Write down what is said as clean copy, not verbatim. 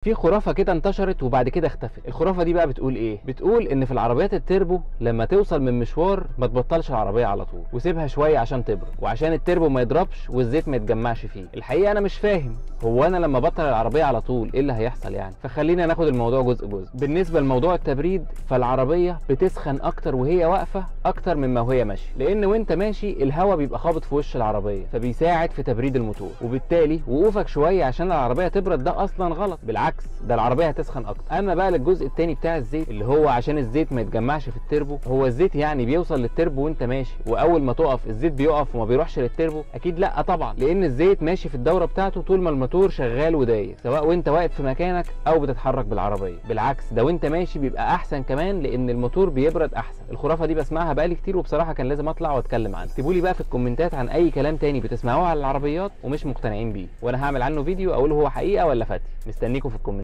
في خرافه كده انتشرت وبعد كده اختفت. الخرافة دي بقى بتقول ايه؟ بتقول ان في العربيات التربو لما توصل من مشوار ما تبطلش العربية على طول، وسيبها شوية عشان تبرد، وعشان التربو ما يضربش والزيت ما يتجمعش فيه. الحقيقة انا مش فاهم، هو انا لما بطل العربية على طول ايه اللي هيحصل يعني؟ فخلينا ناخد الموضوع جزء جزء. بالنسبة لموضوع التبريد، فالعربيه بتسخن اكتر وهي واقفة اكتر مما وهي ماشية، لان وانت ماشي الهواء بيبقى خابط في وش العربية فبيساعد في تبريد الموتور، وبالتالي وقوفك شوية عشان العربية تبرد ده اصلا غلط، بالعكس ده العربية هتسخن اكتر. اما بقى للجزء الثاني بتاع الزيت اللي هو عشان الزيت ما يتجمعش في التربو، هو الزيت يعني بيوصل للتربو وانت ماشي، واول ما تقف الزيت بيقف وما بيروحش للتربو؟ اكيد لا طبعا، لان الزيت ماشي في الدورة بتاعته طول ما الموتور شغال وداير، سواء وانت واقف في مكانك او بتتحرك بالعربية. بالعكس ده وانت ماشي بيبقى احسن كمان، لان الموتور بيبرد احسن. الخرافة دي بسمعها بقالي كتير، وبصراحة كان لازم اطلع واتكلم عنها. اكتبوا لي بقى في الكومنتات عن اي كلام تاني بتسمعوه على العربيات ومش مقتنعين بيه، وانا هعمل عنه فيديو اقول هو حقيقة ولا فتي. مستنيكم في